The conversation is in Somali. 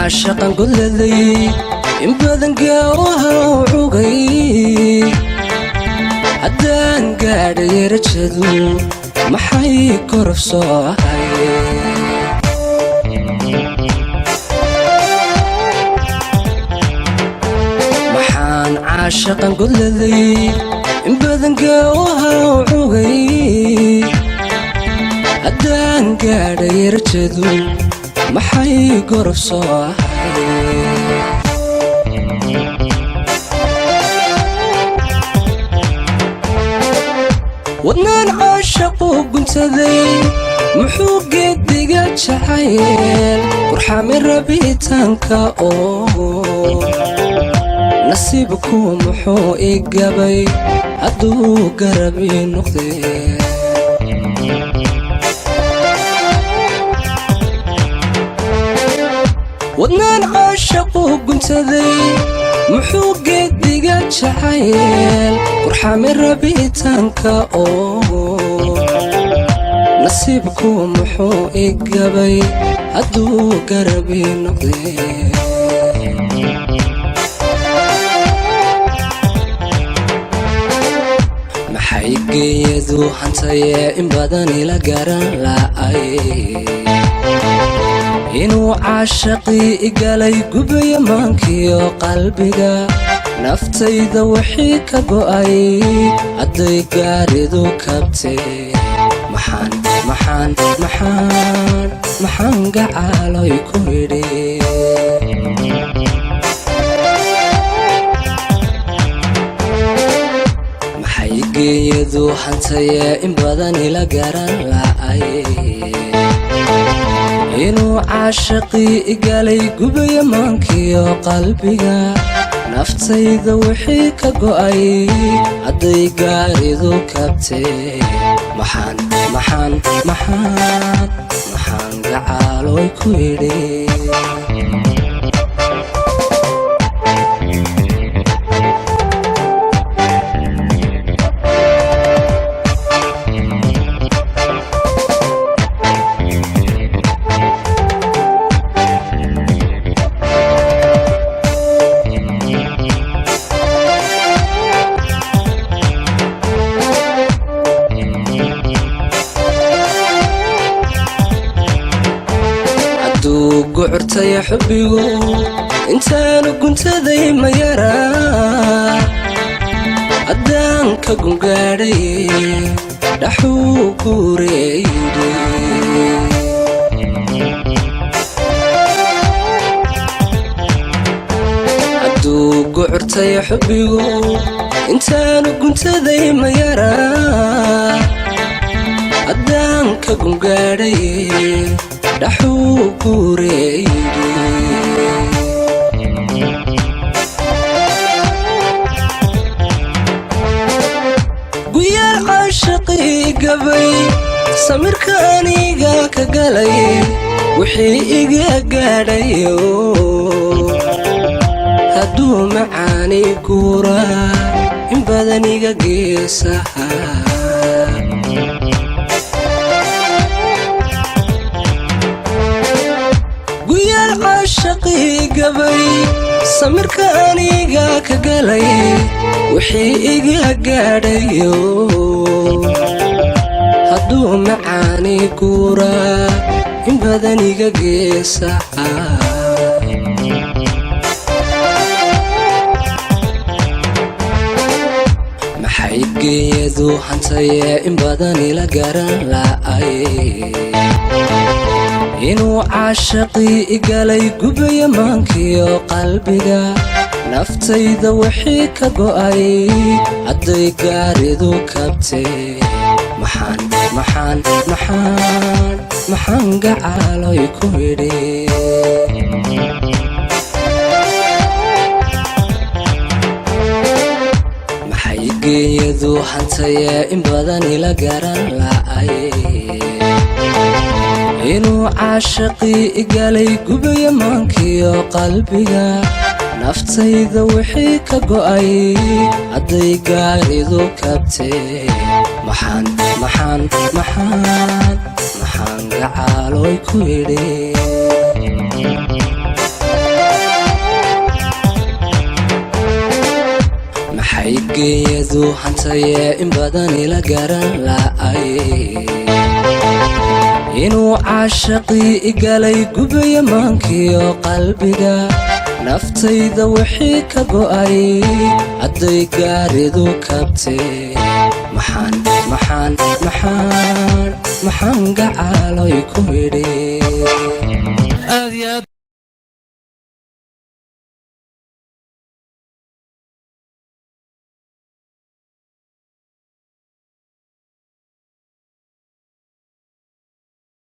Caashaqan godladay in badan gaaraha cugay, haddaan gaadhay rajadu, maxay korof soo ahay? Maxaan caashaqan godladay in badan gaaraha cugay, haddaan gaadhay rajadu, maxay gorof soo ahay? Wadnaan caashaquu guntaday, muxuu geediga jacayl qurxami rabitaanka oo nasiibku muxuu i gabay hadduu garab ii noqdee? Wadnaan caashaquu guntaday, muxuu geediga jacayl qurxami rabitaanka oo nasiibku muxuu i gabay hadduu garab ii noqdee? Maxay geeyadu hantayee in badan ila garan la'ay inuu caashaqii igalay, gubaya maankiyo qalbiga, naftayda wixii ka go'ay hadday gaaridu kabtee? Maxaan maxaan maxaan maxaan gacaaloy ku idhi? Maxay geeyadu hantayee in badan ila garan la'ay inuu caashaqii igalay, gubaya maankiyo qalbiga, naftayda wixii ka go'ay hadday gaaridu kabtee? Maxaan maxaan maxaan maxaan gacaaloy ku idhi? Hadduu gucurtaya xubbigu intaanu guntaday ma yaraa, haddaan ka gungaadhay dhaxuu guureeyidhi. Hadduu gucurtaya xubbigu intaanu guntaday ma yaraa, haddaan ka gungaadhay dhaxuu guureeyidhi. Guyaal caashaqii gabay, samirka aniga ka galay, wixii iga gaadhayo hadduu macaani guuraa in badan iga geesaha. Guyaal caashaqii gabay, samirka aniga ka galay, wixii iga gaadhayo hadduu macaani guuraa in badan iga geesaha. Maxay geeyadu hantayee in badan ila garan la'ay inuu caashaqii igalay, gubaya maankiyo qalbiga, naftayda wixii ka go'ay hadday gaaridu kabtee? Maxaan maxaan maxaan maxaan gacaaloy ku idhi? Maxay geeyadu hantayee in badan ila garan la'ay inuu caashaqii igalay, gubaya maankiyo qalbiga, naftayda wixii ka go'ay hadday gaaridu kabtee? Maxaan maxaan maxaan maxaan gacaaloy ku idhi? Saaxiibgeeyadu hantaye in badan ila garan la'ay, inuu caashaqii igalay gubaya maankiyo qalbiga. Naftayda wixii ka go'ay hadday gaaridu kabtee, maxaan, maxaan, maxaan, maxaan gacaaloy ku idhi?